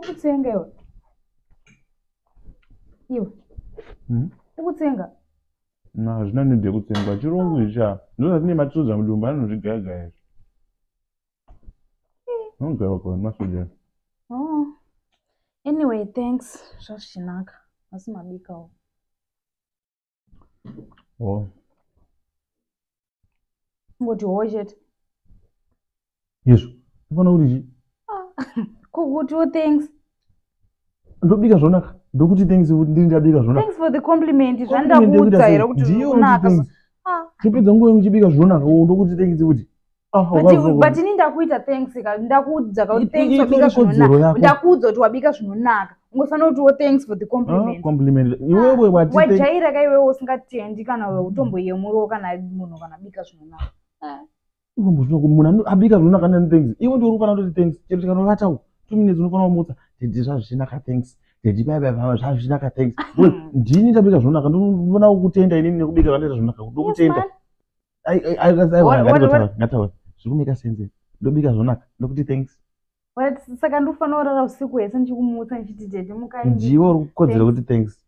Ukutsenga iwe. Iwe. Ukutsenga. Na hazvina need yekutsenga. Chirungu ichi ah. Ndozvatine matsudza mudumbu anozvigaya gaya izvi. Anogaiwa gaiwa nemasoja. Oh. Anyway, thanks. Zvazvinaka. Asi mabikawo. Oh. Ngoti ho chete. Izvo. Unofanira kuti chii? Kukutiwo thanks. Ndobika zvonaka. Ndokuti thanks kuti ndini ndabika zvonaka. Thanks for the compliment. Compliment Zvandakuudza yekuita here sei? kuti Ndiyo unaka. kuti thanks. Ah. Topedza nguva uchibika zvonaka ndokuti thanks kuti. Ah, But ini ndakuita thanks ka ndakuudza ka kuti thanks wabika Itori kodzero zvinonaka. yako. Ndakuudza kuti wabika zvinonaka. Ungofanira kutiwo thanks for the compliment. Compliment. Iwewe wati thanks. Wajaira ka iwewe usingatendi kana utomboyemurawo kana munhu kana bika zvinonaka. Munhu abika zvinonaka nani thanks. Iwe ndiwe uri kufanira kutoti thanks. Chero tikanovata uko 2 minutes unofanira kumutsa. Daddy, zvazvinaka, thanks. Daddy, bye bye, zvazvinaka, thanks. Ndini ndabika zvinonaka, ndinofanira kukutenda inini nekubika zvandaita zvinonaka. Ndokutenda. Ngataura. Zviri kumake sense. Ndobika zvinonaka. Ndokuti thanks. Saka ndofanira kurara usiku hwese ndichikumutsa ndichiti, "Daddy, mukai"? Ndiwe uri kukodzera kuti thanks.